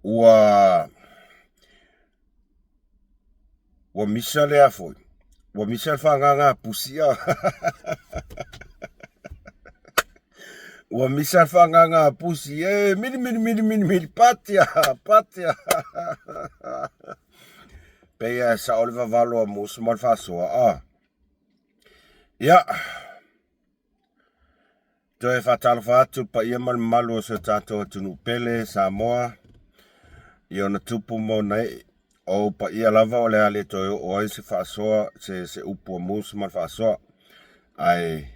Ua Ua misa le a foi. Ua misa le faaagaga pusi a. Ua misa le faaagaga pusi e mili mili mili mili mili patia patia. Pei e sao le vavalo a musu ma le faasoa a. Ia. Toe faatalofa atu le paia ma le mamalu o si o tatou atunuu pele Samoa i ona tupu ma ona ee. O ou paia lava o le a le toe oo ai se faasoa, se, se upu a musu ma le faasoa. Ae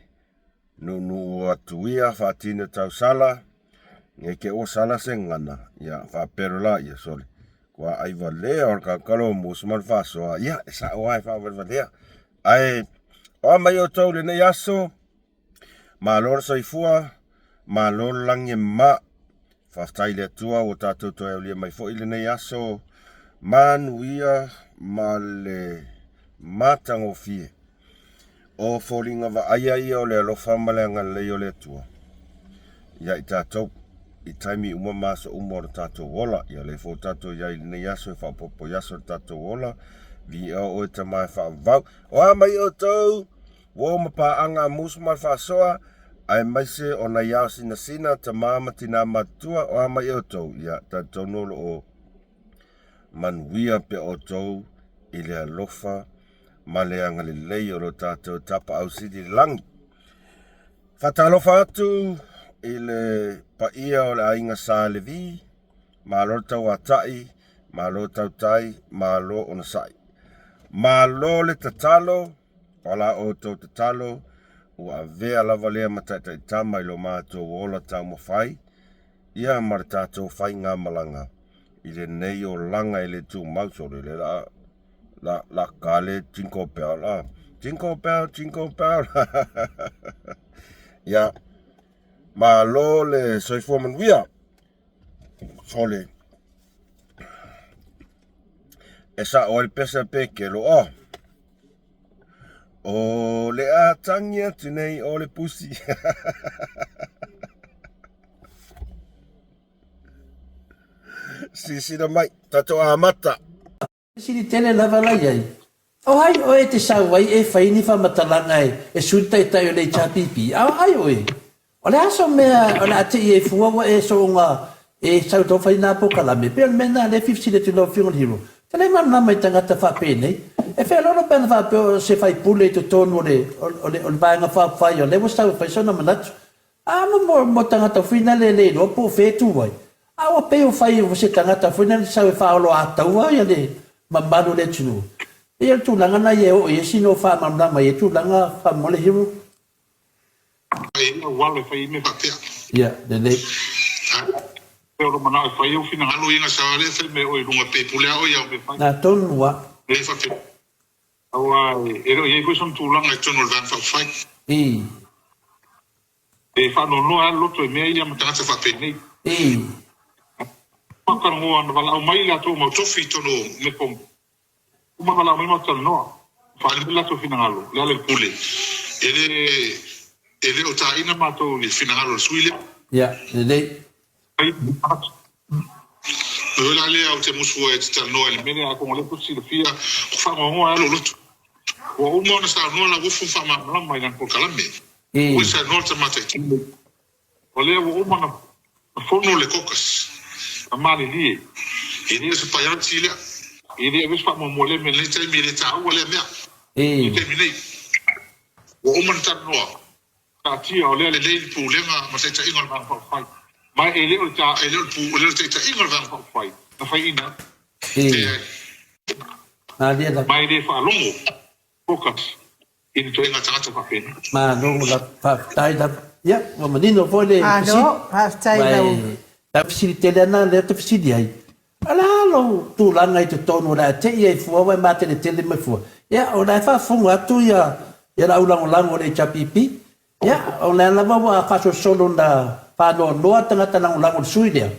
nuunuu atu ia faatino tausala, ne i te ua sala se gagana, ia faapelo laia, sole, ua ai valea o le kalokalo o musu ma le faasoa, ia e sao lava e faavalevalea. Ae o a mai outou i lenei aso, Malo le soifua, malo le lagi e mama. Faafetai i le Atua ua tatou toe aulia mai foi lenei aso manuia ma le matagofie. O foliga vaaia ia o le alofa ma le agalelei o le Atua ia i tatou i taimi uma ma aso uma o le tatou ola. Ia lea foi ua tatou i ai i lenei aso e faaopoopo i aso o le tatou ola. Viia oe Tama e faavavau. O a mai outou? Uo ma paaga a musu ma le faasoa, aemaise o nai ao sinasina, tama ma tina matutua, o a mai outou, ia talitonu o lo o manuia pea outou i le alofa ma le agalelei o lo tatou Tapaau Sili i le lagi. Faatalofa atu i le paia o le aiga Sa Levi, malo le tauatai, malo tautai, malo onosai. Malo le tatalo, O la outou tatalo ua avea lava lea ma taitaitama i lo matou ola taumafai, ia ma le tatou faigamalaga i lenei olaga e le tumau sole le la la la ka le jingle bell la jingle bell jingle bell ia malo le soifua manuia sole e sao ai le pese pe kelo o O le a tangi atu nei o le pusi. Silasila mai, tatou amata. Sili tele lava la i ai. O ai oe e te sau ai e fai ni faamatalaga e sui le taitai o le HRPP? A o ai oe? O le a so mea o le a tei ai fua ua e soona e sau tau fai na polokalame? Pei o le mea lena lea e fia fesili atu i lau Afioga i le Hero. Te le malamalama i tagata faapenei. E feoloolo pe ana faapea o se faipule i totonu o le, o le, o le Vaega Faaupufai o lea ua sau e fai sona manatu. A mo, mo, mo tagata foi nale e le iloa po o fea e tu ai. A ua pei ua fai o se tagata foi nale sau e faaoloataua ia le mamalu o le atunuu. Pei o le tulaga lena ia e oo i ai sina faamalamalama i ia tulaga faamolemole Hero. E i ai auala e fai ai mea faapea. Ia, lelei. Ae o lou manao e fai ou finagalo i gasa lea fai mai oe i luga pe pule a oe i au mea fai. Na tonu a. Lea faapea. Aua e le o i ai foi sona tulaga i totonu o le Vaega Faaupufai. I. E faanoanoa ai le loto i mea ia ma tagata faapenei. I. Talanoa na valaau mai i latou mau tofi i totonu o Mekong. Uma valaau mai ma talanoa, faaali mai latou finagalo, le ala i le pule. E le, e le o taina matou i le finagalo o le sui lea. Ia, lelei. Oi la lea ou te musu ai e te talanoa i le mea lea, atonu o lea tou te silafia, ua faanoanoa ai lou loto. Ua uma ona saunoa Lauofo ma faamalamalama i lana polokalame. Ua saunoa le tamaitai. O lea ua uma ona fono le caucus na malilie, e le o se priority lea, e le avea se faamuamua i lea mea i lenei taimi, e le taua lea mea i le taimi nei. Ua uma ona talanoa, taatia o lea lelei le pulega ma le taitaiga o le Vaega Faaupufai, ma e le o le e le o le e le o le taitaiga o le Vaega Faaupufai na faiina ai. Leai. Ma e le faalogo caucus I ni toega tagata faapena. Malo lava, faafetai lava. Ia, ua manino foi le fesili. Malo, faafetai Aua lau. e tau fesili tele ana lea ou te fesili ai, o le a lou tulaga i totonu o le a te i ai fua ua e mateletele mai fua? Ia, o la e faafofoga atu ia ia le au lagolago o le HRPP. Ia, o lea lava ua faasolosolo ona faanoanoa tagata lagolago i le sui lea.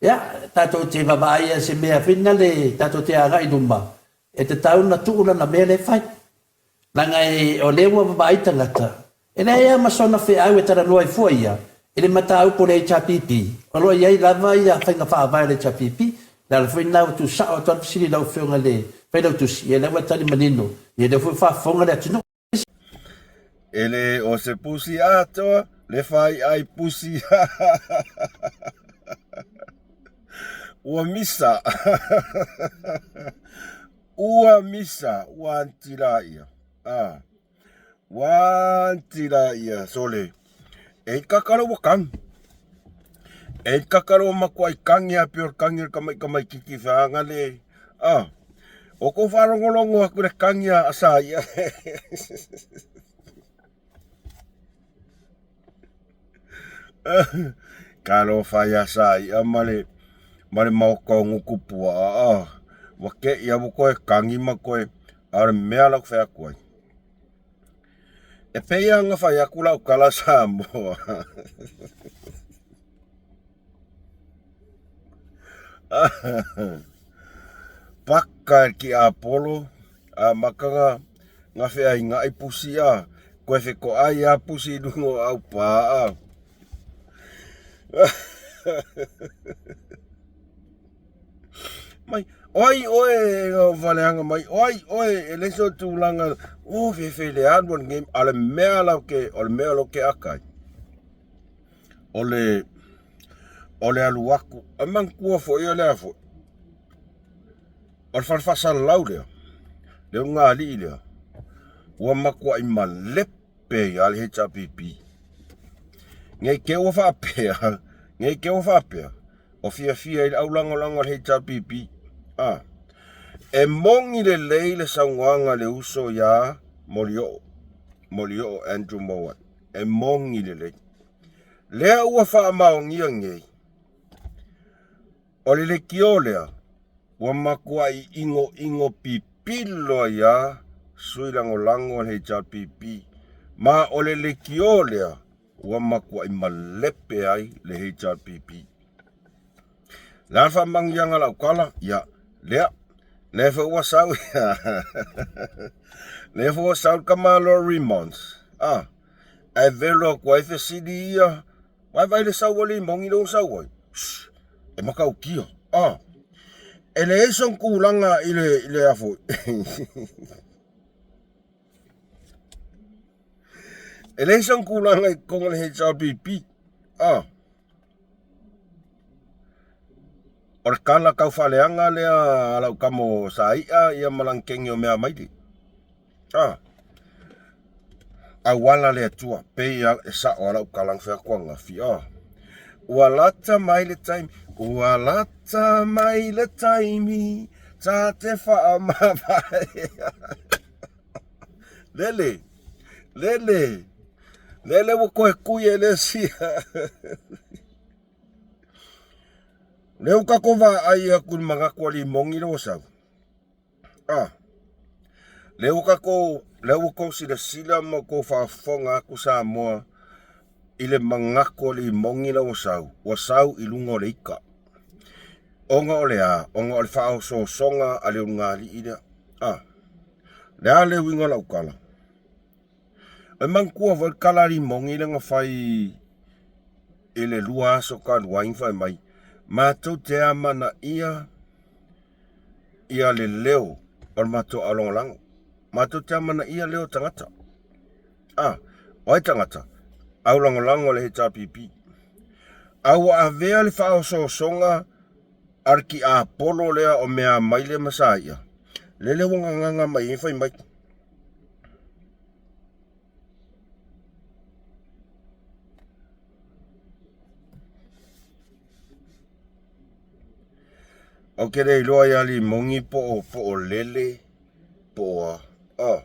Ia, tatou te vaavaai i se mea foi lale tatou te agai i luma, e tatau ona tuu lana mea lea e fai. Leaga e, o lea ua vaavaai tagata, e leai lava ma sona feau e talanoa ai fua ia, I le mataupu o le HRPP, o lo o i ai lava ia faiga faavae a le HRPP. O le ala foi lena ua tuusao atu ai le fesili i lau Afioga i le Failautusi, ia lea ua e tali manino, ia lea foi ua faafofoga le atunuu. E le o se pusi atoa le fai'ai pusi Ua misa Ua misa Ua anti la ia ah. Ua anti la ia Sole E kaka ua kanu E kaka ua makuai kangi a peo kangi o le kamaikamaikiki feaga le ah. O kou faalogologo aku i le kagi a sa ia. Talofa ia sa ia ma le ma le maoka o nguku puaa ah. Ua ke ia ua koe kagi ma koe a o le mea lau fai atu ai. E pei lava ona fai atu lau tala Samoa. Paka e ki Apolo a maka nga feaingaʻi pusi a koe fekoʻai a pusi i luga o au pā a. Mai, o ai oe e ngā whaleanga mai, o ai oe e le so tūlanga, o fefe le alu o le game, a le mea lau ke, o le mea lau ke akai. O le, o le alu aku, e manatua foi o lea foi, o le fale faasalalau lea, le ulugalii lea, ua matuai malepe ai lava le HRPP. Nei te ua faapea, nei te ua faapea, o fiafia i le aulagolago a le HRPP. A, e moni lelei le saunoaga a le uso iā Molioo, Molioo Andrew Mowat, e moni lelei. Lea ua faamaonia nei, o le leitio lea ua matuai inoino pipilo ai lava sui lagolago a le HRPP, ma o le leitio lea ua matuai malepe ai le HRPP. Le a le faamanuiaga lau tala? Ia, lea, lea foi ua sau, lea foi ua sau le tamaloa Remons, ah, ae velo atu ai fesili ia, vaevae le sau a Limoni lea ua sau ai, shh, e matautia, ah, e leai sona tulaga i le, i le a foi, e leai sona tulaga i totonu o le HRPP, ah. O le tala tau faaleaga lea a lau tama o Sai'a ia ma lana kegi o Meamaile. Ah. Auala le Atua, pei e sa'o a lau tala na fai atu ananafi. Ah. Ua lata mai le taimi, ua lata mai le taimi, ta te faamavae. Lele, lele, lele ua koe kui e le sia. Lea ua tatou vaai atu i le manatu a Limoni lea ua sau. Ah. Lea ua tatou, lea ua tou silasila ma tou faafofoga atu Samoa i le manatu a Limoni lea ua sau, ua sau i luga o le ita. Ona o le a? Ona o le faaosoosoga a le ulugalii lea. Ah. Le a le uiga o lau tala? E manatua foi le tala a Limoni lea na fai i le lua aso talu ai na fai mai, matou te amanaia ia le leo o le matou aulagolago. Matou te amanaia leo o tagata. Ah, o ai tagata? Aulagolago a le HRPP. A ua avea le faaosoosoga a le tiapolo lea o Meamaile ma Saia, lele ua gagaga mai ai fai mai. Ou te le iloa ia Limoni po o, po o lele, po o a. Oh.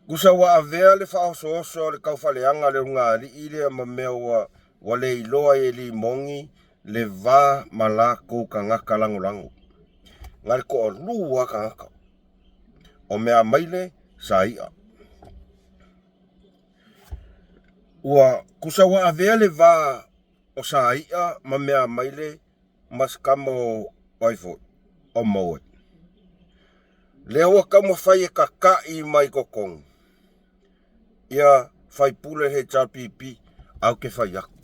Kusa ua avea le faaosooso a le taufaleaga a le ulugalii lea ma mea ua, ua le iloa ai e Limoni le va ma latou tagata lagolago. Na le toalua lava tagata, o Meamaile Sai'a. Ua kusa ua avea le va o Sai'a ma Meamaile ma se tama o ai foi, o Mowat. Lea ua taumafai e tata'i mai totonu ia. Faipule le HRPP, au ke fai aku.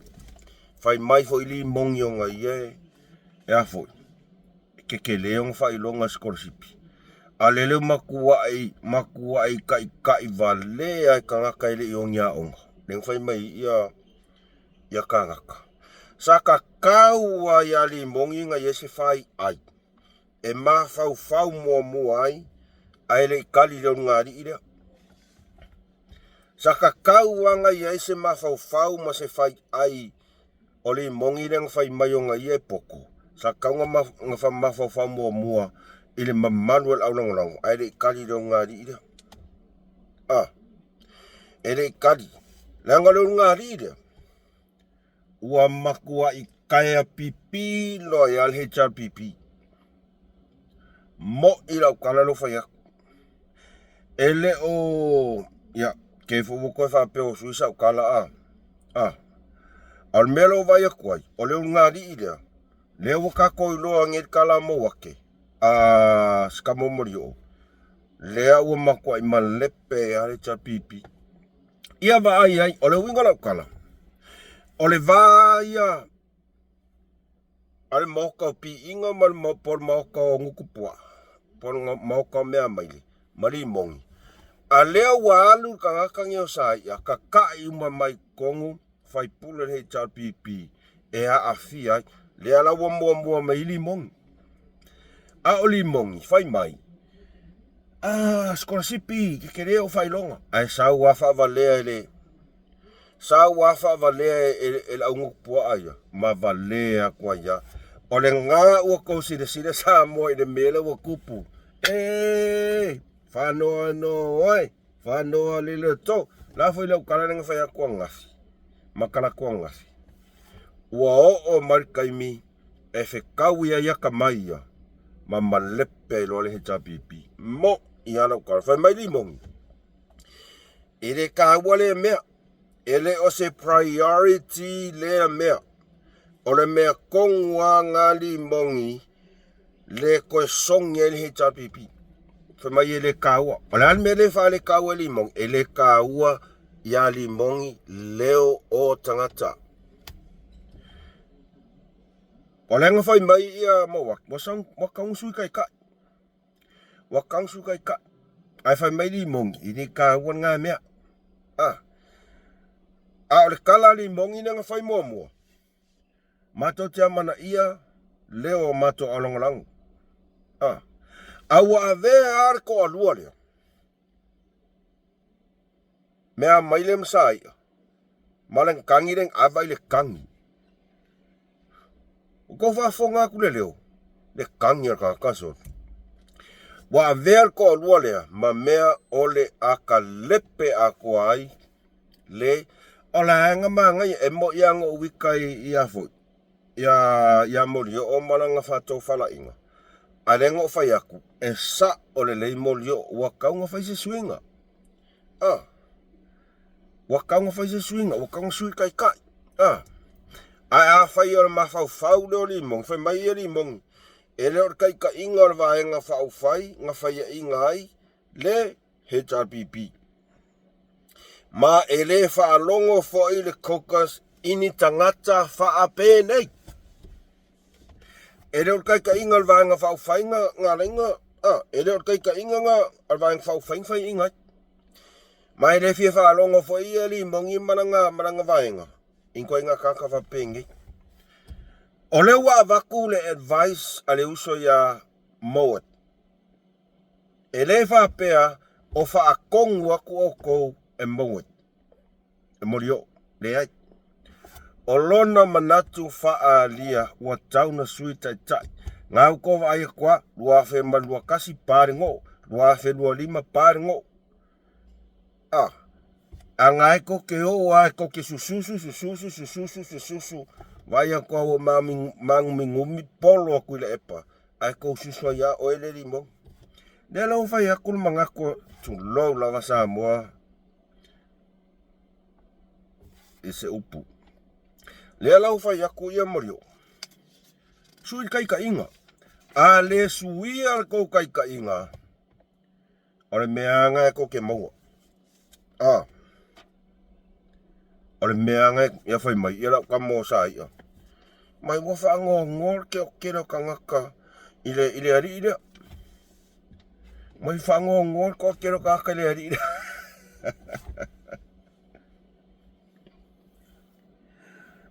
Fai mai foi limogi ona ia e, e a foi, e kekele ona faailoga sikolasipi. A lele ua matuai, matuai taʻitaʻi valea e tagata e le i o ni aoga, lea na fai mai ia, ia kānaka. Sa tatau lava ia limogi ona i ai se faiai e mafaufau muamua ai ae le i tali i le ulugalii lea. Sa tatau lava ona i ai se mafaufau ma se faiai o limogi lea na fai mai ona ia e poto. Sa tatau ona mafaufau muamua i le mamalu o le aulagolago ae le i tali i le ulugalii lea. A, e le i tali, leaga o le ulugalii lea, ua matuai taea pipi loa ia le HRPP. Mo'i lau tala lea ua fai atu. E le o, ia, ke foi ua toe faapea ua sui sau tala a. A. A o le mea lea ua vaai atu ai, o le ulugalii lea, lea ua tatou iloa nei le tala a Mouake, a Sikamo Molioo, lea ua matuai malepe a le HRPP. Ia vaai ai, o le uiga o lau tala, o le va ia a le maota o Piiga ma le, po o le maota o Nukupuaa, po o le maota o Meamaile ma Limogi. A lea ua alu le tagata nei o Saia, tata'i uma mai totonu faipule le HRPP e aafia ai. Lea la ua muamua mai ai Limogi. A o Limogi, fai mai, a sikolasipi, tetele ou faailoga. Ae sau lava faavalea e le sau lava faavalea e, e le aunukupuaa ia, ma valea atu ai lava. O lena ua tou silasila Samoa i le mea lea ua tupu. E, faanoanoa e, faanoa le loto. La foi lau tala lea na fai atu ananafi, ma talaatu ananafi. Ua oo mai le taimi e fetaui ai atamai ia ma malepe ai loa le HRPP. Mo'i lava lau tala. Fai mai limogi, e le taua lea mea. E le o se priority lea mea. O le mea tonu lava na limogi le toe sogi ai le HRPP. Fai mai e le taua. O le a le mea lea e faaletaua e limogi? E le taua iā limogi leo o tagata. O lea na fai mai ia Mauaki, ua sau, ua tau sui taitai. Ua tau sui taitai. Ae fai mai limogi, e le taua lena mea. A, a o le tala a limogi lea na fai muamua, matou te amanaia leo o matou aulagolago. A, a ua avea lava le toalua lea, mea mai le ma saia, ma le tagi le ava i le tagi. Ua tou faafofoga atu le leo, le tagi a le tagata solo. Ua avea le toalua lea ma mea o le a kalepe atoa ai le o la e na manaia e mo'i lava na ou ita i ia foi ia ia Molioo ma lana faatofalaiga. A lea na ou fai atu, e sa'o lelei Molioo, ua tatau ona fai se suiga. A, ua tatau ona fai se suiga, ua tatau ona sui taitai. A, ae afai o le mafaufau lea o Limogi, fai mai ia Limogi, e le o le taitaiga o le Vaega Faaupufai na faiaina ai le HRPP. Ma e le faalogo foi le caucus i ni tagata faapenei. E le o le taitaiga o le Vaega Faaupufai na ala ai na, a, e le o le taitaiga na a le Vaega Faaupufai na faiaina ai. Ma e le fia faalogo foi ia Limogi ma lana, ma lana vaega i ni ituaiga tagata faapenei. O lea ua avatu le advice a le uso ia Mowat, e le faapea o faatonu atu outou e Mowat. E molioo, leai. O lona manatu faaalia ua tau na Sui Taitai. Ngā u ko vaai atu a, 2021 pa le goo, 2025 pa le goo. A, a ngā e ko ke oo a e ko ke sususu, sususu, sususu, sususu, vaai atu a ua māgumigumi polo atu i le epa, ae kou susu ai a oe le limau. Lea la ua fai atu le manatu, tulou lava Samoa, i se upu. Lea la ua fai atu ia Molioo, sui le taitaiga. A le suia le tou taitaiga, o le mea lava lena e tou te maua. A. O le mea nga ia fai mai ia lau tama o sa ia. Mai ua faanoanoa le keokele o tagata i le i le alii lea. Mai faanoanoa le toatele o tagata i le alii lea.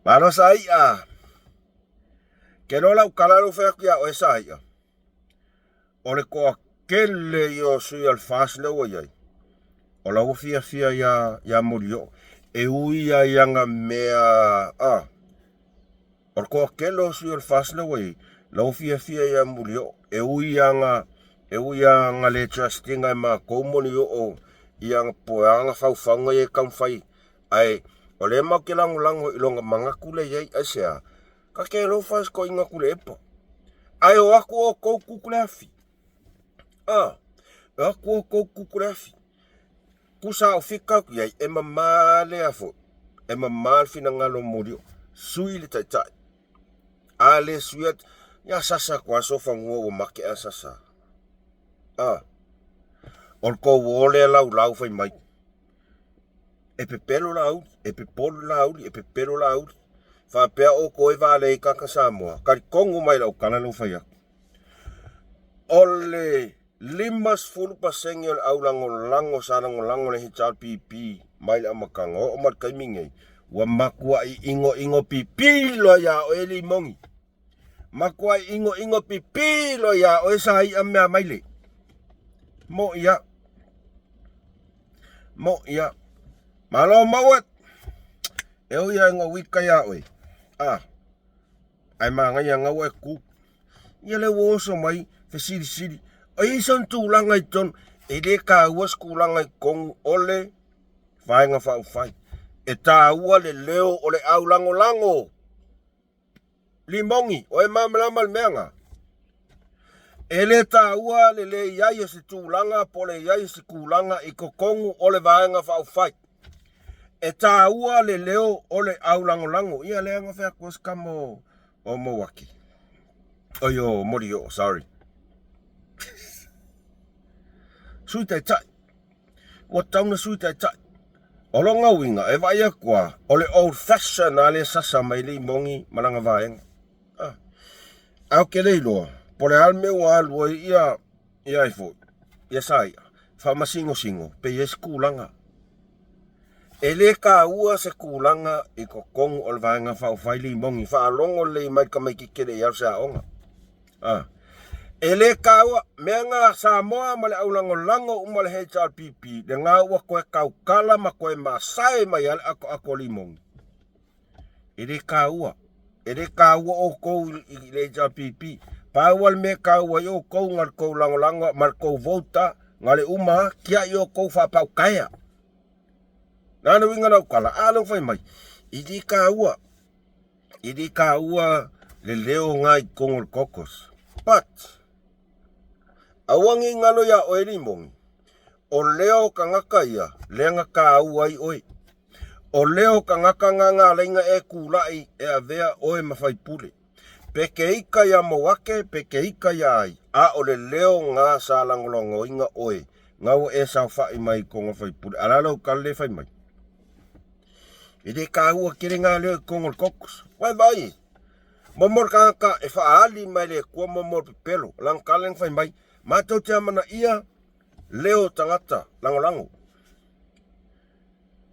Malo sa ia. Ke loa lau tala lea ua fai atu ia oe sa ia. O le toatele ia o sui o le FAST lea ua i ai, o la ua fiafia ia, ia Molioo, e ui lava i ana mea, a, o le toatele o sui o le FAST lea ua i ai, la ua fiafia ia Molioo, e ui i ana, e ui i ana le trust ina e matou Molioo i ana po o ana faufauga ia e taumafai, ae o lea matou te lagolago i lona manatu lea e i ai, aisea? Ka ke alofa se koina Tuilaepa. Ae o atu outou tutu le afi. A, o atu outou tutu le afi. Tusa o fika atu iai, e mama lea foi. E mama le finagalo o Molioo. Sui le taitai. A le sui atu, ia sasa atu lava sofanua ua make a sasa. A, o le tou o lea laulau fai mai. E pepelo Laauli, e pepolo Laauli, e pepelo Laauli. Faapea outou e valea i tagata Samoa, talitonu mai lau tala lea ua fai atu. O le 50% o le au lagolago sa lagolago le HRPP mai le amataga, oo mai le taimi nei, ua matuai inoino pipi loa ia oe Limogi. Matuai inoino pipi loa ia oe sa ia mea maile. Mo ia. Mo ia. Malo maua. E ui ai ngā wika ia oe. Ah. Ai manaia ngā ua e ku. Ia le ua oso mai, fesilisili. O i son tūlanga i tonu, e le kāua se tūlanga i tonu o le Vaega Faaupufai. E tāua le leo o le au lagolago. Limogi, o e malamalama le mea nga. E le tāua le le i ai o se tulaga po o le i ai o se kulaga i totonu o le Vaega Faaupufai. E tāua le leo o le au lagolago. Ia lea na fai atu ai se tama o, o Mauaki. Oi o Molioo, sorry. Sui Taitai. Ua tatau ona sui taitai. O lona uiga, e vaai atu lava, o le old fashion lava lea e sasa mai ai Limogi ma lana vaega. Ah. Ae ou te le iloa, po o le a le mea ua alu ai ia, ia ai foi, ia Saia, faamasinosino, pe i ai se tulaga. E le taua se tulaga i totonu o le Vaega Faaupufai Limogi, faalogo lelei mai le tamaitiiti e le i alu i se aoga. A. E le taua, mea nga Samoa ma le aulagolago uma le HRPP, lena ua toe tautala ma toe masae mai a le atoato o Limogi. E le taua, e le taua outou i le HRPP. Pau a le mea e taua ai outou na le tou lagolago ma le tou vote na le uma a, tiai outou faapautaea. Na le uiga lau tala, a lea ua fai mai, e le taua. E le taua le leo nga i totonu o le caucus. But, aua ne i galo ia oe Limogi, o leo o tagata ia lea na taua ai oe. O leo o tagata nga na alai na e tulai e avea oe ma faipule. Pe ke ika ia Mauake, pe ke ika ia ai, a o le leo nga sa lagolagoina oe, nga ua e saofai mai i totonu o le faipule. A o le a lau tala lea e fai mai? E le taua tele ngā leo i totonu o le caucus. Ua e vaai e, momo le tagata e faaali mai le Atua momo le pepelo, o lana tala lea na fai mai, matou te amanaia leo tagata lagolago.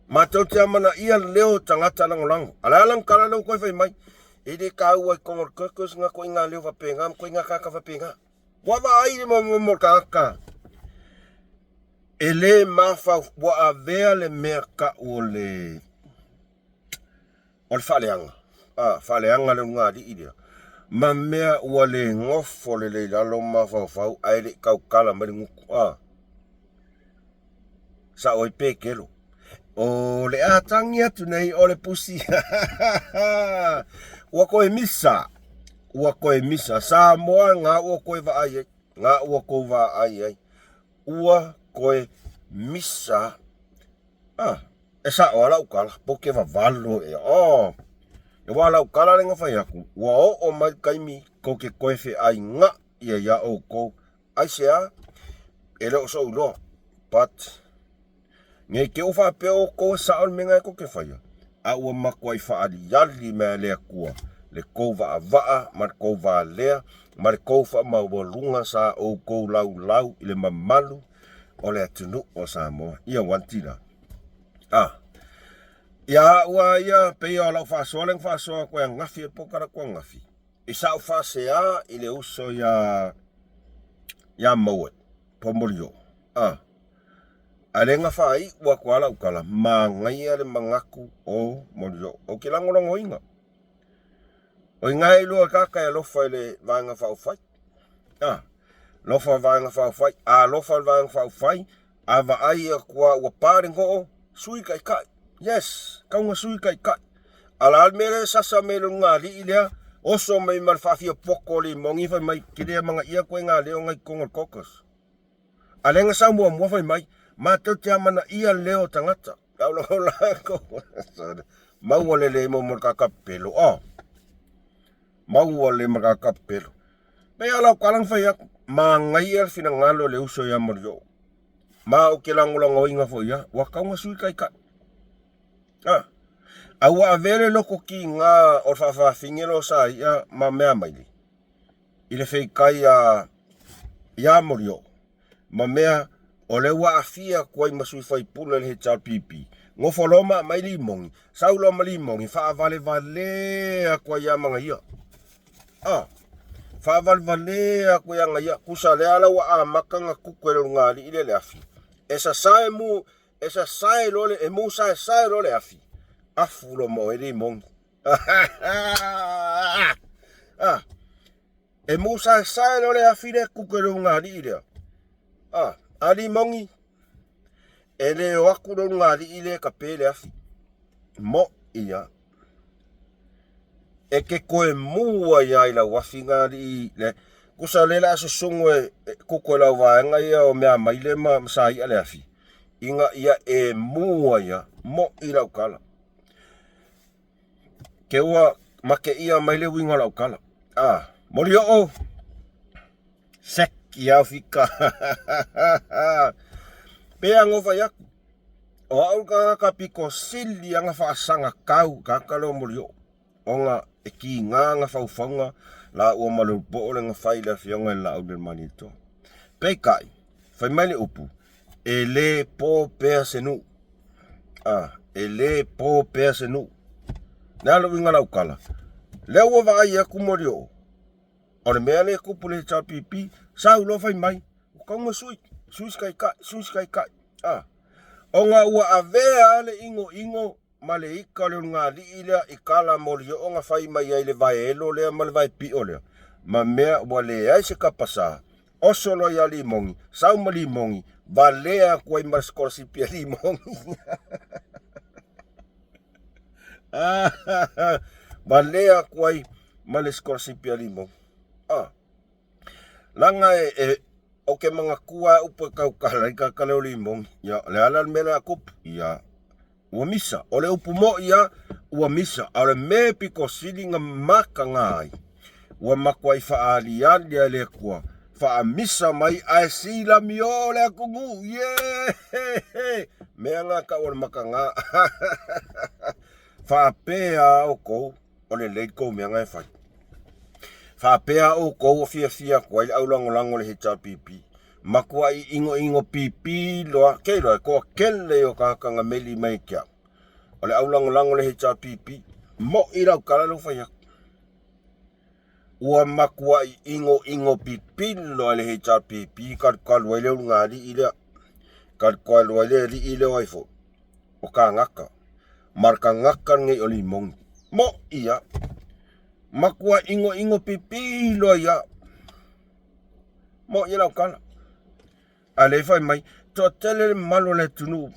Matou te amanaia leo tagata lagolago. A o le a lana tala lea ua toe fai mai? E le taua i totonu o le caucus ngā koinā leo faapena ma koinā tagata faapena. Ua vaai le momo le tagata e le mafau, ua avea le mea tau o le o le faaleaga, a, faaleaga le ulugalii lea, ma mea ua le nofo lelei i lalo ma mafaufau ae le i tautala mai le gutu, a. Sao ai Petelo, O le a tagi atu nei o le pusi. Ua koe misa, ua koe misa. Samoa ngā ua koe vaai ai, ngā ua kou vaai ai. Ua koe misa. Ah, e sao a lau tala, po ke vavalo e. Oh, e wā lau tala le ngawhai aku, ua oo mai kaimi ko ke koe wheai ngā ia ia oukou. Aisea, e le o sou iloa, but, nei te ua faapea oukou e sao le mea e kou te whaia. A ua matuai faaaliali mai e le Atua le tou vaavaa ma le tou valea ma le tou faamaualuga sa outou laulau i le mamalu o le atunuu o Samoa. Ia uanti la. A. Ia au a ia, pei o lau faasoa lea na faasoa atu e ananafi e po talaatu ananafi, i sa'u faasea i le uso ia ia Mowat po Molioo. A. A lea na faaiu atu lava lau tala, manaia le manatu o Molioo. Ou te lagolagoina. O i ina e iloa e tagata e alofa i le Vaega Faaupufai. A, alofa Vaega Faaupufai, a alofa le Vaega Faaupufai, a vaai atu lava ua pa le noo, sui taitai. Yes, tau na sui taitai. A o le a le mea lea e sasa mai e le ulugalii lea, oso mai ma le faafiapoto o le imogi fai mai, te le amanaia koe na leo na i totonu o le caucus. A lea na sau muamua fai mai, matou te amanaia leo o tagata. Maua le le mo le kaka pelo. Oh. Maua le ma kaka pelo. Pei a lau kala na fai atu, manaia le finagalo o le uso ia Molioo. Ma ou te lagolagoina foi ia, ua tatau ona sui taitai. Ah. A ua avea le loko kiga o le faafafine lo sa ia ma mea maile i le feikai a ia Molioo ma mea o lea ua aafia atu ai ma sui faipule o le HRPP. Nofo loa ma aumai limogi, sau loa ma limogi, faavalevalē atu ai ia Magaia. A, faavalevalē atu ia Magaia, tusa lea la ua amata ona tutu e le ulugalii lea le afi. E sasae mu, e sasae loa le, e musaesae loa le afi, afu loa ma oe limogi. A, E musaesae loa le afi lea kuke le ulugalii lea. A, a limogi, e le o atu le ulugalii lea e kape le afi. Mo ia. E ke koe mu ai ai lau afi ngā alii le. Kusa le la susungu e kuko e lau vaega ia o mea mai le ma sa ia le afi. Inga ia e mu ai a, mo i lau kala. Ke ua make ia mai le uiga o lau tala. A, Molioo! Sek i Awhika! Pea ngo fai aku. O au le tagata pito sili ana faasaga tau i tagata lea o Molioo. Ona e kiga ana faufauga la ua ma le poo le na fai i le afioga i le Laau i le Malietoa. Peitai, fai mai le upu, E le po pea se nuu. A, e le po pea se nuu. Le a le uiga lau tala? Lea ua vaai atu Molioo, o le mea lea e tupu i le HRPP, sau loa fai mai, ua tatau ona sui, sui se taitai, sui se taitai. A, ona ua avea le inoino ma le ika o le ulugalii lea i tala Molioo na fai mai ai le vaeelo lea ma le vaepio lea, ma mea ua leai se kapasa, oso loa ia Limogi, sau ma Limogi, valea atu ai ma le sikolasipi a Limogi. Valea atu ai ma le sikolasipi a Limogi. Ah. Leaga e, e, o ke manatua a upu e tautala i ka leo limogi. Ia, le ala le mea lea a kupu. Ia, ua misa. O le upu mo'i a, ua misa. A o le mea e pito sili na mataga ai, ua matuai faaaliali a e le Atua, faamisa mai ae silamiō le atunuu. Ie! Mea na tau o le mataga. Faapea a outou. O lelei kou mea na e fai. Faapea outou o fiafia atu ai le aulagolago o le HRPP. Matuai inoino pipi loa, ke iloa e toatele o tagata na meli mai ke au. O le aulagolago o le HRPP, mo'i lau tala lea ua fai atu. Ua matuai inoino pipi loa le HRPP kalukalu ai le ulugalii lea. Kalukalu ai le alii lea o ai foi. O kagaka. Ma le kagaka lenei o Limogi. Mo'i ia. Matua inoino pipi loa ia. Mo'i lau tala. A lea fai mai, toatele le mamalu o le atunuu.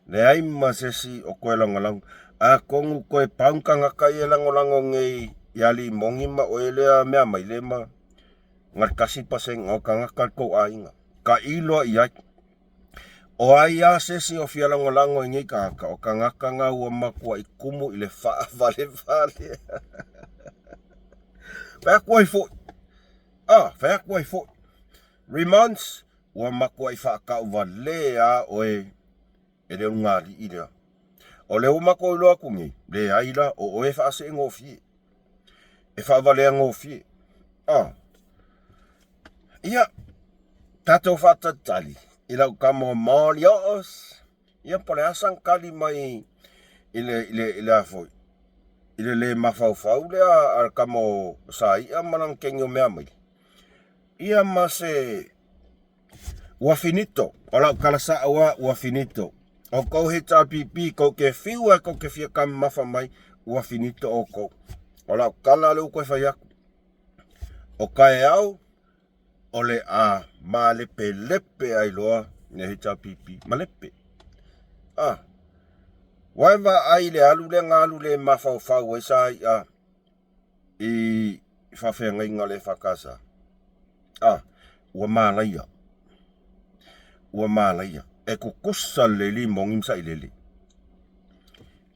Leai ma se isi o koe lagolago. Atonu toe pau tagata ia e lagolago nei ia Limogi ma oe lea mea mai le ma na le 1% o tagata o le tou aiga. Tailo i ai. O ai lava se isi o fia lagolago i nei tagata, o tagata na ua matuai kumu i le faavalevale. Fai atu ai foi. Ah, fai atu ai foi. Remons, ua matuai faatauvalē lava oe e le ulugalii lea. O lea ua matou iloa atu nei, leai la, o oe e faaseegofie, e faavaleagofie. A. Ia, tatou faatalitali i lau tama o Malios, ia po o le a sana tali mai i le, i le, i le a foi, i le le mafaufau lea a le tama o Saia ma lana teine o Meamaile. Ia ma se Ua finito. O lau tala sa'o a, ua finito. O kou HRPP, kou ke fiu a kou ke fia taumamafa mai, ua finito oukou. O lau tala lea ua toe fai atu. O taeao, o le a malepelepe ai loa le HRPP. Malepe. Ah. Ua e vaai i le alu lea na alu le mafaufau ai sa i'a i faafeagaiga o le EFKS. A, ua malaia. Ua malaia. E tutusa lelei limoni ma sailele.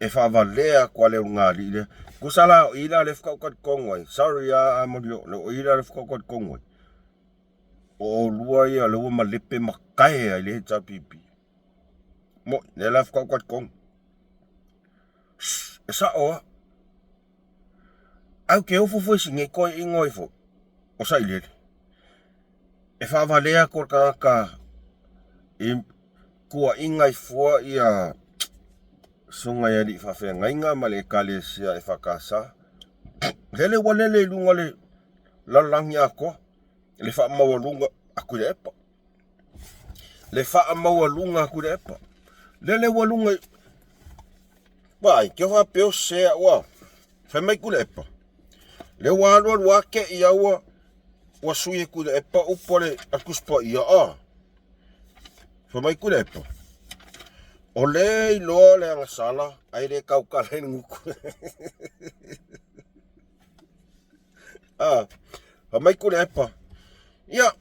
E faavalea atu lava le ulugalii lea. Tusa la o i la lea faatoa ou talitonu ai. Sorry lava Molioo, o i la lea faatoa ou talitonu ai. O oulua ia lea ua malepe ma taea i le HRPP. Moni, lea la faatoa ou talitonu. E sa'o a. Ae ou te ofo foi i si nei toeaina ai foi o Sailele. E faavalea atu le tagata i tuuaiga ai fua ia susuga i alii faafeagaiga ma le ekalesia EFKS. Lele ua lele i luga o le lalolagi atoa le faamaualuga a Tuilaepa. Le faamaualuga a Tuilaepa. Lele ua luga i Vaai, ke faapea o sese au a. Fai mai Tuilaepa. Lea ua alu alu a te i ua ua sui e Tuilaepa upu a le a le Tusi Paia a. Fai mai Tuilaepa. O le iloa le agasala ae le tautala i le gutu. A, fai mai Tuilaepa. Ia,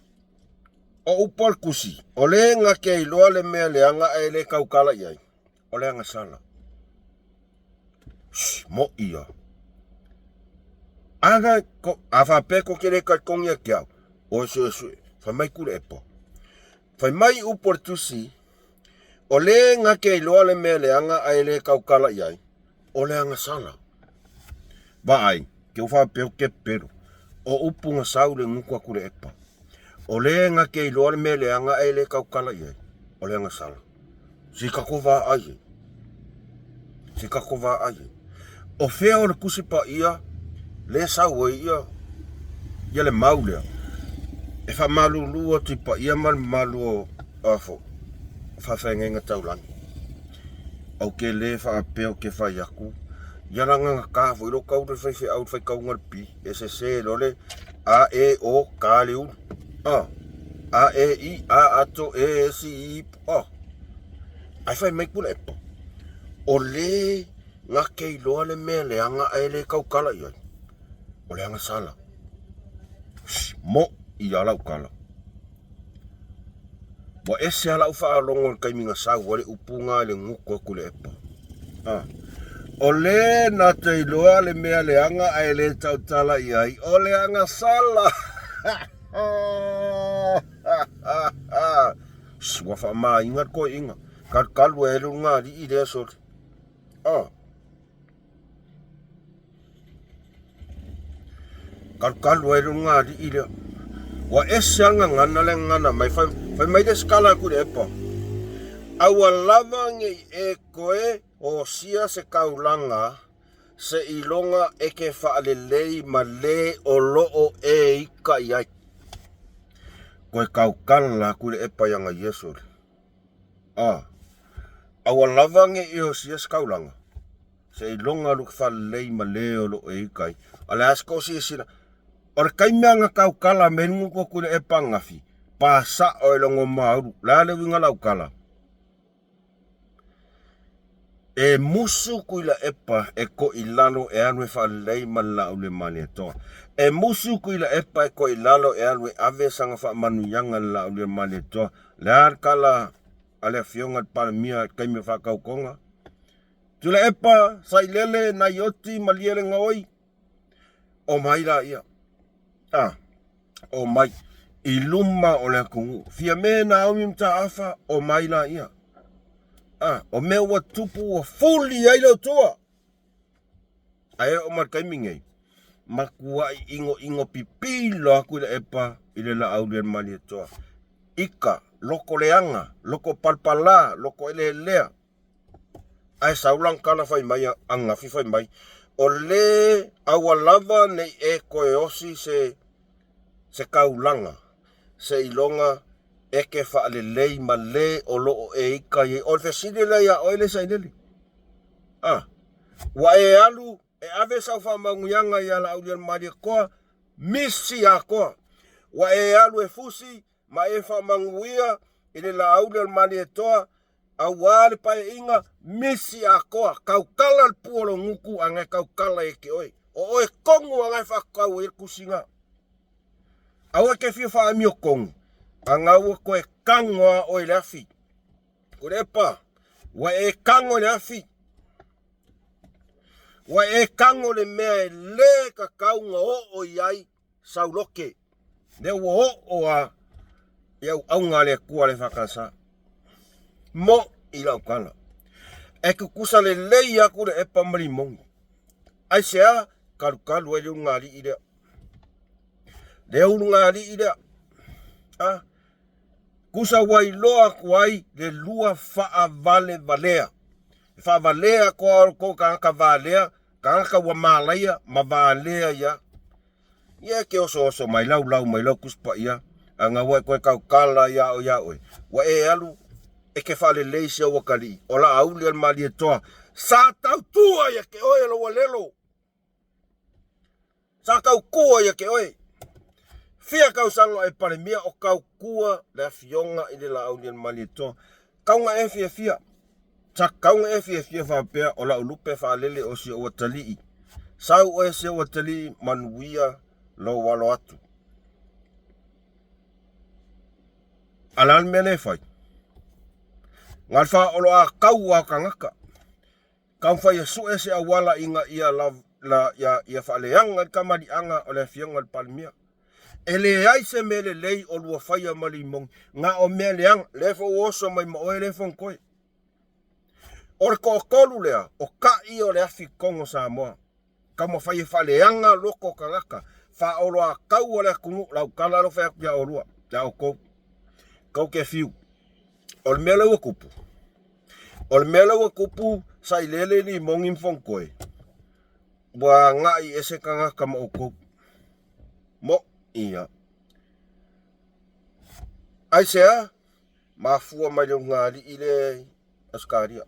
o upu a le Tusi, o le na te iloa le mea leaga ae le tautala i ai. O le agasala. Shh, moʻi ia. Aga, ko, a faapea ko te le talitonu ia te au, oe suesue, fai mai Tuilaepa. Fai mai upu o le tusi, o le na te iloa le mea leaga ae le tautala i ai, o le agasala. Vaai, ke ua faapea ou te pepelo, o upu na sau i le gutu a Tuilaepa. O le na te iloa le mea leaga ae le tautala i ai, o le agasala. Se tatou vaai ai. Se tatou vaai ai. O fea o le Tusi Paia lea sau ai ia, ia le mau lea e faamalulu atu i paia ma le mamalu o afo faafeagaiga taulagi. Ou te le faapea ou te fai atu ia la gagata foi lou tau le faifeau le faitauga le P e sese loa le A E O ka le ulu a A E I A ato E S I A Ae fai mai Tuilaepa, o le gake iloa le mea leaga ae le tautala i ai, o le agasala. Moʻi a lau tala. Ua ese a lau faalogo i le taimi na sau ai le upu na i le gutu a Tuilaepa. Ah. O le na te iloa le mea leaga ae le tautala i ai, o le agasala. Ua faamāina le toeaina. Kalukalu e le ulugalii lea sole. Ah. Kalukalu e le ulugalii lea. Ua ese a gagana le gagana mai. Fai, fai mai le sikala aku le epa. Aua lava nei e koe o sia se kaulanga se iloga e ke faalelei ma le o loo e ika i ai. Koe kaukala aku le epa ianga Iesu le. A. Aua lava nge i osia se kaulanga. Se iloga lu ke faalelei ma le o loo e ika ai. A le a se ko silasila. O le taimi a nga kaukala me ngu ko ku le epa ngafi. Pa sa'o e longo maulu. Le a le uiga lau kala. E musu Tuilaepa e koʻi lalo e alu e faalelei ma le laau le Malietoa. E musu Tuilaepa e koʻi lalo e alu e ave sana faamanuiaga i le laau le Malietoa. Le a le tala a le afioga i le Palemia i le taimi o faatautoga? Tuilaepa, Sailele, Naioti, Malielegaoi, omai laia. A, omai i luma o le atunuu. Fiame Naomi Mataafa, omai laia. A, o mea ua tupu ua fuli ai le Atua. Ae oo mai le taimi nei, matuai inoino pipilo atu i le epa i le Laauli a le Malietoa. Ika, loko leaga, loko palapala, loko eleelea. Ae sau lana tala fai mai ananafi fai mai, o le aua lava nei e toe osi se se taulaga seiloga e te faalelei ma le o lo o e ita i ai. O le fesili lea ia oe le Sailele. A, ua e alu e ave sau faamanuiaga ia Laaulialemalietoa, misi atoa. Ua e alu e fusi ma e faamanuia i le Laaulialemalietoa, aua le paeaiga misi atoa. Tautala le pua o lou gutu a na e tautala ia te oe. O oe tonu a na e faatau ai le tusi na. Aua e te fia faaamiotonu, a na ua toe tago lava oe i le afi. Tuilaepa, ua e tago i le afi. Ua e tago i le mea e le tatau ona oo i ai sau lote. Lea ua oo lava i auauna a le Atua a le EFKS. Mo'i lau tala. E tutusa lelei atu le epa ma limogi. Aisea? Talukalu ai le ulugalii lea. Le ulugalii lea. A? Tusa ua iloa atu ai le lua faavalevalea. E faavalea atu a outou tagata valea, tagata ua malaia ma valea ia. Ia e te osooso mai laulau mai lau Tusi Paia, a ua e toe tautala ia oe ia oe. Ua e alu e te faalelei si ou atalii, o Laauli o le Malietoa, sa tautua ia te oe lou alelo. Sa tautua ia te oe. Fia tausaga o e Palemia o tautua le afioga i le Laauli o le Malietoa. Tau na e fiafia. Sa tau na e fiafia faapea o lau lupe faalele o si ou atalii. Sau oe si ou atalii manuia lou alo atu. A le a le mea lea e fai? Na o le faaoloatau lava o tagata. Taumafai e sue se auala ina ia la, la, ia, ia faaleaga le kamaliaga o le afioga i le Palemia. E leai se mea lelei o lua faia ma limogi, na o mea leaga, lea foi ua oso mai ma oe lea Fonotoe. O le toatolu lea, o ta'i o le afi totonu o Samoa. Taumafai e faaleaga loko o tagata, faaoloatau o le atunuu, lau tala alofa e atu ia oulua, ia outou. Tou te fiu. O le mea lea ua tupu, o le mea lea ua tupu sailele limogi ma Fonotoe, ua agai ese tagata ma outou. Mo ia. Aisea? Mafua mai le ulugalii lea i Ausetalia.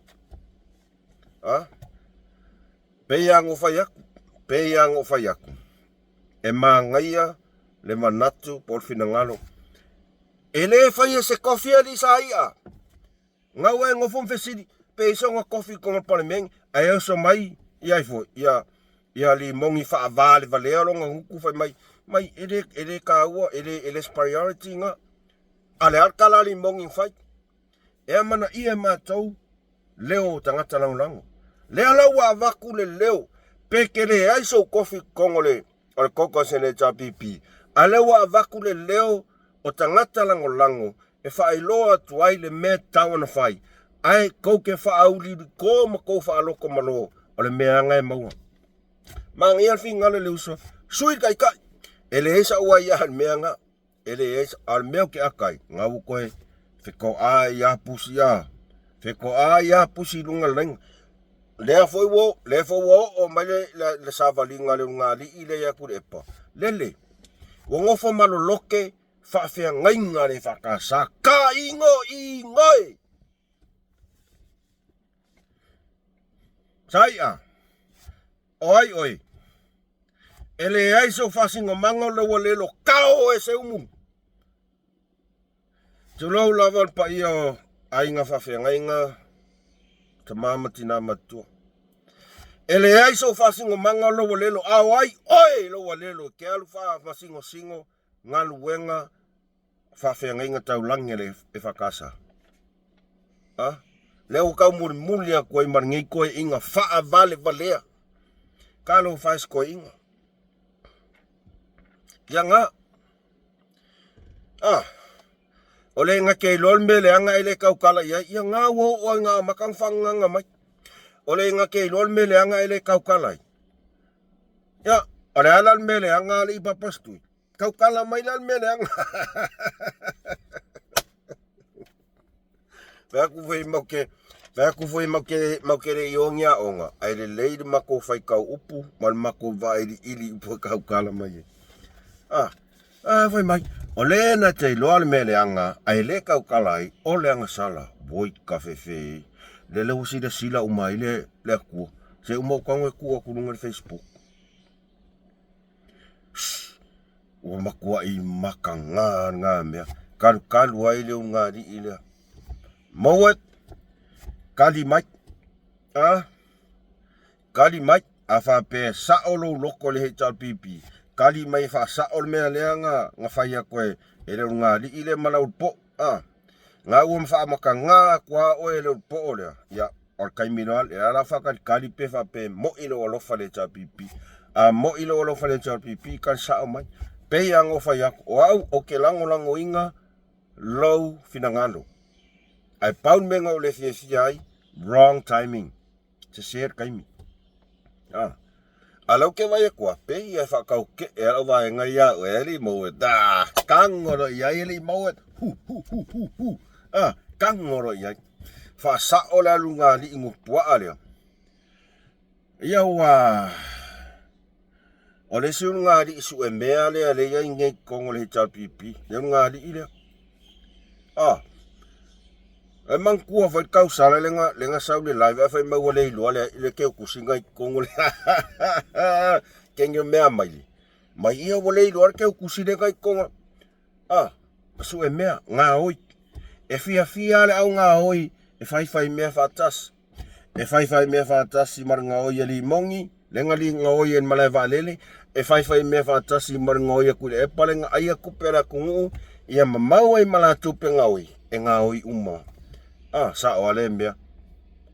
A? Pei lava ona ou fai atu, pei lava ona ou fai atu, e manaia le manatu po o le finagalo. E le faia se kofi alii sa i'a. Gau e nofo ma fesili, pe i ai sona kofi i totonu o le Palemene, ae oso mai ia ai foi, ia ia limogi faavalevalea lona gutu fai mai, mai e le, e le taua, e le, e le se priority na. A le a le tala a limogi na fai? E amanaia e matou leo o tagata lagolago. Lea la ua avatu le leo, pe te leai sou kofi i totonu o le, o le caucus a le HRPP, a lea ua avatu le leo o tagata lagolago e faailoa atu ai le mea e tatau ona fai, ae tou te faauliuliko ma tou faalotomalo, o le mea lava e maua. Manaia le finagalo i le uso, sui le taitai. E leai sau aia i le mea lena. E leai, a o le mea ou te aka ai, na ua toe fetoa ia pusi a, fetoa ia pusi i luga o le laina. Lea foi ua, lea foi ua oo mai le, le, le savaliga a le ulugalii lea ia Tuilaepa. Lele, ua nofo maloloke faafeagaiga a le EFKS, ka ingo ingo e! Sai'a, o ai oe? E leai sou faasinomaga o le ua lelo kao e se umu. Tulou lava le paia o aiga faafeagaiga, tama ma tina matutua. E leai sou faasinomaga o lou alelo, a o ai oe i lou alelo e te alu faamasigosigo galuega faafeagaiga taulagi a le EFKS. A? Lea ua tau mulimuli atu ai ma lenei toeaiga faavalevalea. Talofa e se toeaiga. Ia na. Ah. O le ga ke iloa le mea leaga e le taukala i ai, ia ga ua oo ai ga amata ona faagagaga mai. O le ga ke iloa le mea leaga e le taukala ai. Ia, o le a la le mea leaga alii papa Setui? Taukala mai la le mea leaga. Fai atu foi mau ke fai atu foi mau ke mau ke le i ongi aoga, ae lelei le matou faitau upu ma le matou vailiili upu e taukala mai ai. Ah, ah fai mai, o le na te iloa le mea leaga, ae le taukala ai, o le agasala, voi kafefe. Lele ua silasila uma ai le, le Atua. Se uma ou tago e tuu atu i luga i le Facebook. Shh, ua matuai makaga lena mea. Kalukalu ai le ulugalii lea. Maua e, kali mai. A, kali mai. A faapea e sao lou loto i le HRPP, kali mai e faasao le mea lea na, na fai atu e, e le ulugalii lea ma Laulupoo. A, na ua faamatagā atu lava oe e le Ulupoo lea, ia, o le taimi loa, lea la faatalikali pe faapea e moi lou alofa i le HRPP. A moi lou alofa i le HRPP, kali sao mai. Pei lava ona ou fai atu, o au ou te lagolagoina lou finagalo. Ae pau le mea na ou le fiafia ai, wrong timing. Sese le taimi. A. A lau ke vai atu a, pei ia e whakauke'e a lau vaenga ia au e ali mau e, da, kangoro i ai ali mau e, hu, hu, hu, hu, hu, a, kangoro i ai. Whaasao le alu ngā li'i ngupuaa lea. Ia ua, o le isi ulugalii suemea lea lea e i ai nei i totonu o le HRPP, le ulugalii lea. Ah, e manatua foi le tausala lea na, lea na sau i le live ae fai mai ua le iloa le, le keukusi na i totonu o le kenge mea mai le. Mai ia ua le iloa le keukusi lea na i totonu. Ah, suemea, gaoi. E fiafia le au gaoi e faifai mea faatasi. E faifai mea faatasi ma le gaoi a Limogi, le ga li gaoi e le malae vaalele, e faifai mea faatasi ma le gaoi a Tuilaepa le ga aia tupe a le atunuu, ia mamau ai ma latou pe gaoi, e gaoi uma. A, sao a lea mea.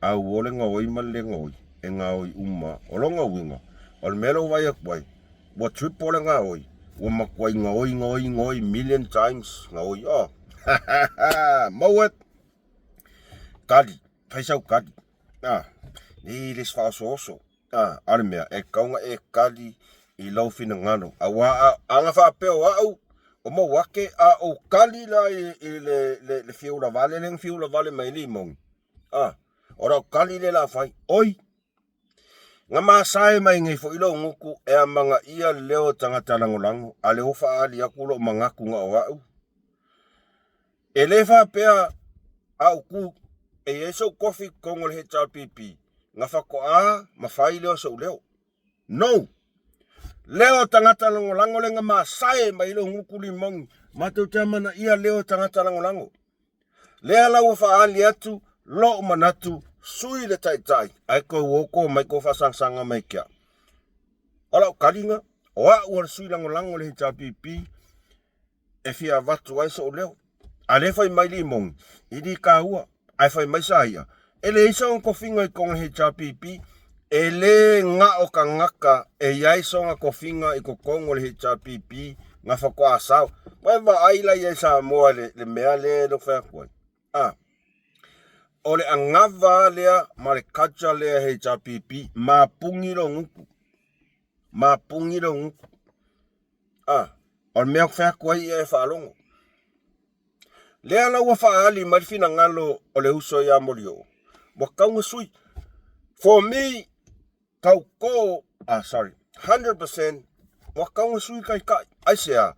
Auo le gaoi ma le le gaoi, e gaoi uma. O lona uiga, o le mea lea ua vaai atu ai, ua triple le gaoi, ua matuai gaoi, gaoi, gaoi million times gaoi. Oh. Maua e kali, fai sau kali. Ah, nei le isi faaosooso. Ah, a le mea, e tatau ona e kali i lou finagalo. Aua a, ana faapea o au, o Mauake, a ou kali la i, i le, le, le fia ulavale lea na fia ulavale mai ai Limogi, ah, o lau kali lea o le a fai, oi, Na masae mai nei foi lou gutu e amanaia le leo o tagata lagolago, a lea ua faaali atu lou manatu na o au. E le faapea a ou tu e i ai sou kofi i totonu o le HRPP, na faatoa mafai lea o sou leo. No! Leo o tagata lagolago lea na masae mai lou gutu Limogi, matou te amanaia leo o tagata lagolago. Lea la ua faaali atu lou manatu sui le taitai ae toe ua oko mai kou faasangasaga mai ke au. O lau taliga, o au o le sui lagolago o le HRPP e fia avatu ai sou leo. A lea fai mai Limogi, i li kāua, ae fai mai Saia, e leai sona tofiga i totonu o le HRPP, e le gao tagata e i ai sona tofiga i totonu o le HRPP na faatoa sao. Ua e vaai la i ai Samoa i le, le mea lea e fai atu ai. Ah. O le anava lea ma le culture lea HRPP, mapungi lou gutu. Mapungi lou gutu. Ah, o le mea ou te fai atu ai ia e faalogo. Lea la ua faaali mai le finagalo o le uso ia Molioo, ua tatau ona sui. For me, tauto, ah sorry, 100% ua tatau ona sui le taitai. Aisea?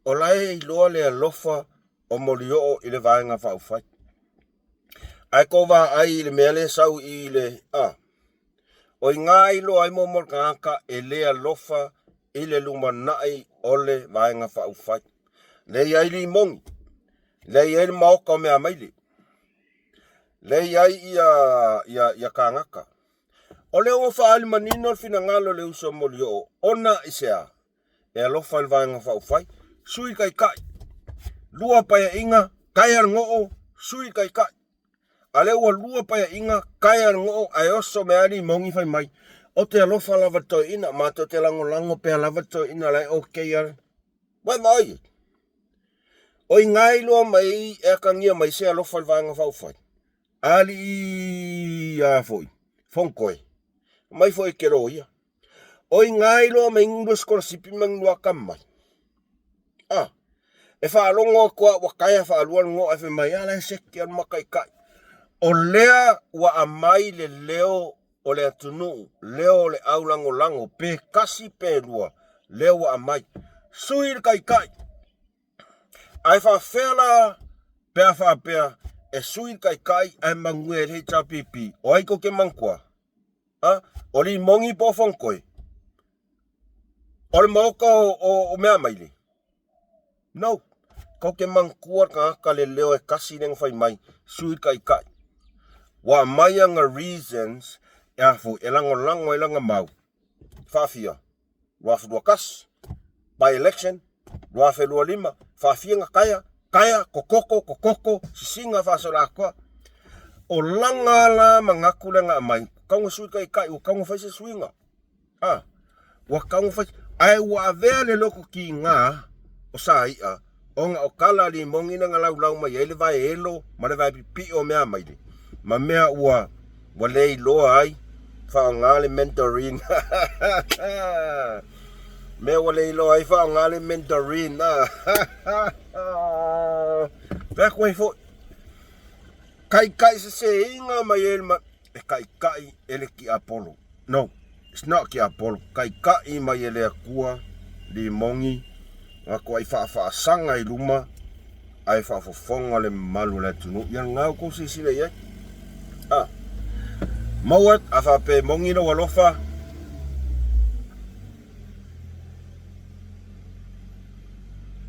O la e iloa le alofa o Molioo i le Vaega Faaupufai. Ae tou vaai i le mea lea e sau i le, ah, o i ina e iloa ai muamua le tagata e le alofa i le lumanai o le Vaega Faaupufai. Lea e i ai Limogi, lea e i ai le Maota o Meamaile, lea e i ai ia, ia, ia kānaka. O lea ua faaali manino le finagalo o le uso Molioo, ona i se a? E alofa i le Vaega Faaupufai, Sui Taitai. Lua Paeaiga, taea le goo, Sui Taitai. A lea ua lua Paeaiga, taea le goo, ae oso mai lava Limogi fai mai, Ou te alofa lava i le toeaina, matou te lagolago pea lava le toeaina la e okay lava. Ua e vaai? O i ngā iloa mai e akangia mai se alofa i le Vaega Faaupufai, alii a foi, Fonotoe, mai foi ke loia. O i ngā iloa mai ngulua sikolasipi ma ngulua akamai. A, e faalogo atu a ua taea faalua le goa e fai mai, a la e seki a le mataitai. O lea ua aumai le leo o le atunuu, leo o le aulagolago, pe tasi pe lua, lea ua aumai. Sui le taitai. Ae faafefea la pe a faapea e sui le taitai ae manuia ai le HRPP? O ai tou te manatua? A? O Limogi po o Fonotoe? O le maota o, o, o Meamaile? No. Tou te manatua le tagata le leo e tasi lea na fai mai, sui le taitai. Ua aumai ana reasons e a foi, e lagolago ai lana mau. Faafia, 2021, by election, 2025, faafia na taea, taea, kokoko, kokoko, sisiga faasoloatoa. O lana la manatu lea na aumai, tau na sui taitai, ua tau na fai se suiga. A, ua tau na fai, ae ua avea le loto kiga o Sai'a ona o tala a Limogi na na laulau mai ai le vae elo ma le vae pipi'o o Meamaile, ma mea ua ua le iloa ai faaaoga le Mandarin. Mea ua le iloa ai faaaoga le Mandarin. Fai atu ai foi, kaikai seseina mai ai le e kaikai e le tiapolo. No, it's not tiapolo. Kaikai mai e le Atua limogi na toai faafaasaga i luma ae faafofoga le mamalu o le atunuu. Ia lena outou silasila i ai. Ah. Maua, a faapea e mogi lou alofa,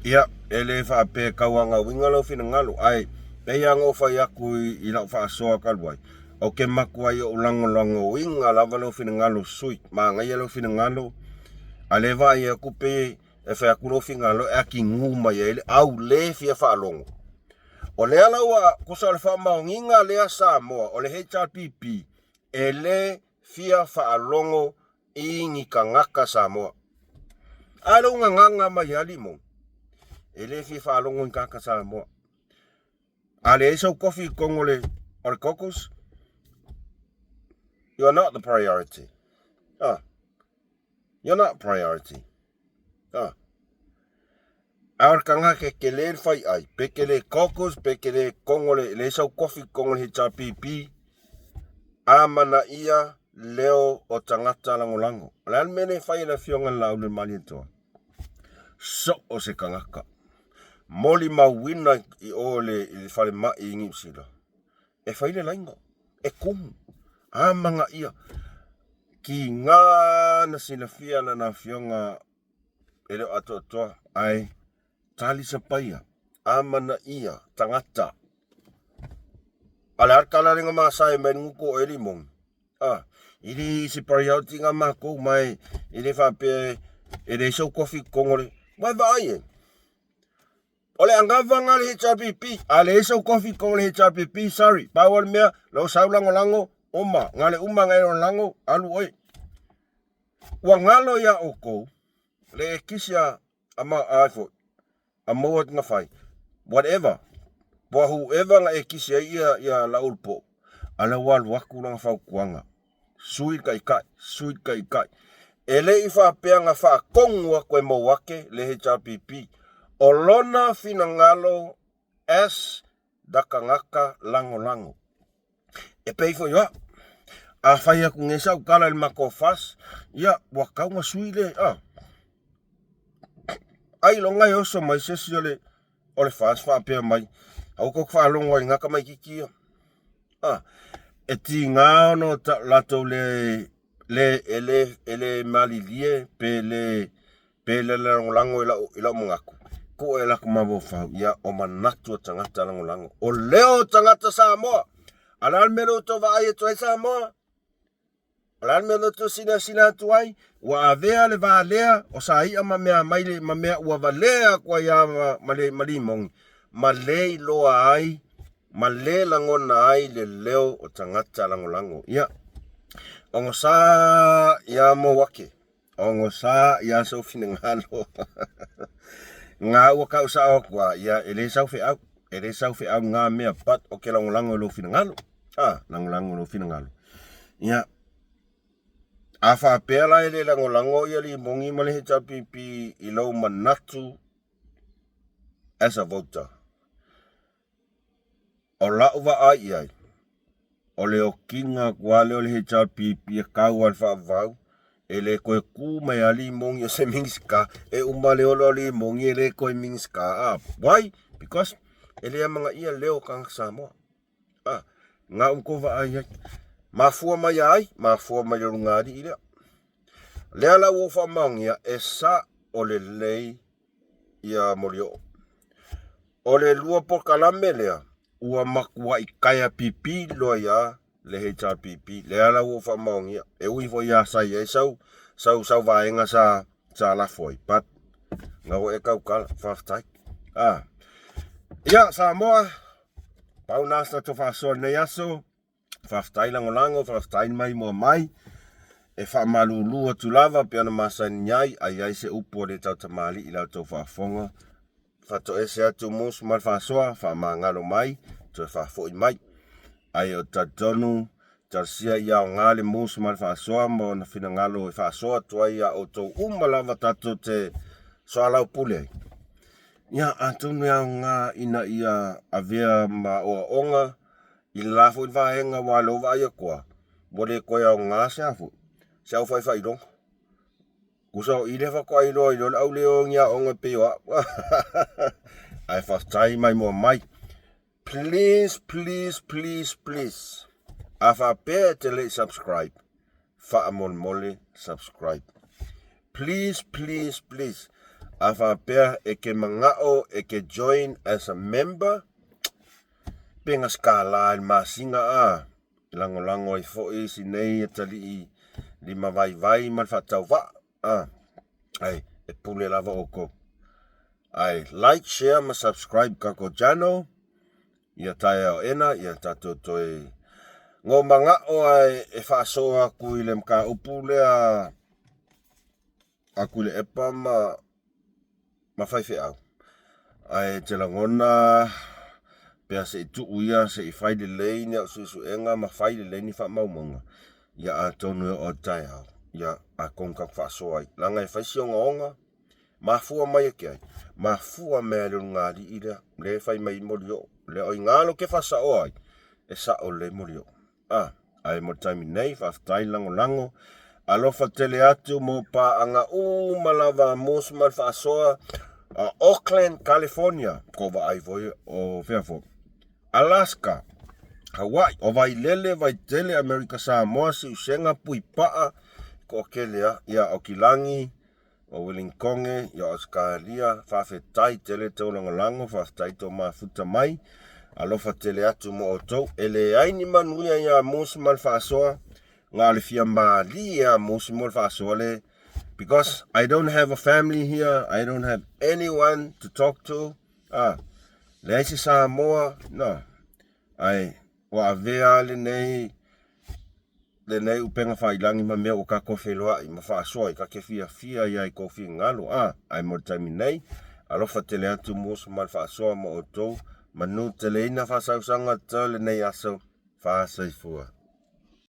Ia, e le faapea e tauagauiga lou finagalo, ae pei lava ona ou fai atu i lau faasoa talu ai, ou te matuai ou lagolagoina lava lou finagalo sui, manaia lou finagalo, a lea e vaai atu pei e fai atu lou finagalo e atigu mai ai le au le fia faalogo. O lea la ua, tusa o le faamaoniga lea Samoa, o le HRPP, e le fia faalogo i ni tagata Samoa. A lou gagaga mai a Limon, e le fia faalogo i tagata Samoa. A leai sau kofi i totonu o le, o le caucus, you are not the priority. Ah, you're not priority. Ah. A o le tagata e tele le fai ai, pe tele caucus, pe tele kongo le, leai sau kofi i totonu o le HRPP, amanaia leo o tagata lagolago. O le a le mea lea e fai e le Afioga i le Laauli o le Malietoa? So o se tagata. Molimauina i o i le, i le falemai i Niu Sila, e fai le laina, e kumu, amanaia. Tiga na silafia lana afioga e le o atoatoa, ae talisapaia, amanaia tagata. A le a le tala le nga masae mai le gutu o Eli Mong. A, i le se priority nga makou mai i le faapea e le sau kofi kongo le. Mai vaai e. O le angafa nga le HRPP. A le sau kofi kongo le HRPP, sorry. Pau o le mea, lau sau lagolago, uma. Nga le uma nga e lagolago, alu oe. Ua galo ia oukou, le ekisi a, a ma, a foi, a maua na fai. Whatever. Po whoever nga ekisi ai ia, ia la ulpo. A la ua alu atu lana fautuaga. Sui le taitai, sui le taitai. E le i faapea na faatonu atu e Mauake le HRPP. O lona finagalo as the tagata lagolago. E pei foi o au, a fai atu nei sau tala i le matou FAS, ia, ua tau na sui le, a. Ailoga e oso mai se isi o le, o le FAS faapea mai, aua tou te faalogo ai i na tamaititi ia. A, e tiga ona o latou le, le, e le, e le malilie pe le, Pe le lagolago i lau, i lau manatu, tuu e laku mafaufau, ia o manatu o tagata lagolago. O leo o tagata Samoa. A le a le mea lea ua tou vaai atu ai Samoa? O le a le mea lea ua tou silasila atu ai? Ua avea le valea o Sai'a ma mea mai le, ma mea ua valea atu ai lava ma le, ma Limogi, ma le iloa ai ma le lagona ai le leo o tagata lagolago. Ia, ogosa ia Mauake. Ogosa ia sou finagalo. Nga ua kau sao atu a, ia, e le sau feau, e le sau feau nga mea, but o ke lagolago i lou finagalo. A, lagolago i lou finagalo. Ia, a faapea la e le lagolago ia Limogi ma le HRPP i lou manatu as a voter, O la'u vaai i ai, o le okiga atu lava lea o le HRPP e kau lava i le faavavau, e le toe ku mai lava limogi o se Minisita, e uma le ola o limogi e le toe Minisita. A, why? Because e le amanaia le leo o tagata Samoa. A, na o tou vaai i ai. Mafua mai ia ai? Mafua mai le ulugalii lea. Lea la ua ou faamaonia, e sa'o lelei ia Molioo. O le lua polokalame lea, ua matuai taea pipi loa ia le HRPP. Lea la ua ou faamaonia. E ui foi ia sa i ai sau, sau, sau vaega sa, sa lafo ai. But, na ua e tautala. Faafetai. Ah. Ia, Samoa, pau na sa tatou faasoa i lenei aso. Faafetai lagolago, faafetai mai moa mai. E faamalulu atu lava pei ona masani ai, a i ai se upu a le tautamalii i la outou faafofoga, faatoese atu musu ma le faasoa, faamagalo mai, toe faafoi mai. Ae ou te talitonu, talosia ia aoga le musu ma le faasoa ma ona finagalo e faasoa atu ai ia outou uma lava tatou te soalaupule ai. Ia, atonu e aoga ina ia avea ma oaoga I le la foi vaega aua lea ua vaai atu lava, ua le toe aoga se a foi, se au faifailoga. Tusa o i lea faatoa iloa ai loa le au le o i ni aoga e pei o au. Ae faafetai maimoa mai. Please, please, please, please, a faapea e te le i subscribe, faamolemole subscribe. Please, please, please, a faapea e ke manao e ke join as a member, Pe gasikala i le masina a, e lagolago ai foi si nei atalii limavaivai ma le faatauvaa a, ae e pule lava outou. Ae like, share ma subscribe tatou channel, ia taeao ena, ia tatou toe no manao ae e faasoa atu i le mataupu lea a Tuilaepa ma ma faifeau, ae te lagona pea se i tuu ia se i fai lelei ni au suesuega ma fai lelei ni faamaumauga, ia atonu e oo atu taeao, ia atonu tatou faasoa ai. Leaga e fai si ogaoga, mafua mai e ke ai? Mafua mai lava i le ulugalii lea, lea e fai mai ai molioo. Lea o i ina loa ke faasaoa ai, e sao lelei molioo. A, ae mo le taimi nei, faafetai lagolago. Alofa tele atu mo paaga uma lava a Moose ma le faasoa a Oakland, California, ko vaai foi o fea foi, Alaska, Hawaii, o Vailele, Vaitele, Amerika Samoa, Siusega, Puipaa, toatele a, ia Aukilagi, O Wellingtonge i Ausekalia, faafetai tele tou lagolago, faafetai tou mafuta mai, alofa tele atu mo outou. E leai ni manuia ia Moose ma le faasoa, na o le fia malie ia Moose mo le faasoa le, because I don't have a family here, I don't have anyone to talk to, ah, leai se Samoa, no, ae ua avea lenei lenei upega failangi ma mea ua tatou feiloai ma faasoa i ka te fiafia ia i kou finagalo a ae mo le taimi nei alofa tele atu musu ma le faasoa ma outou manu teleina faasausaga to lenei aso faasoifua.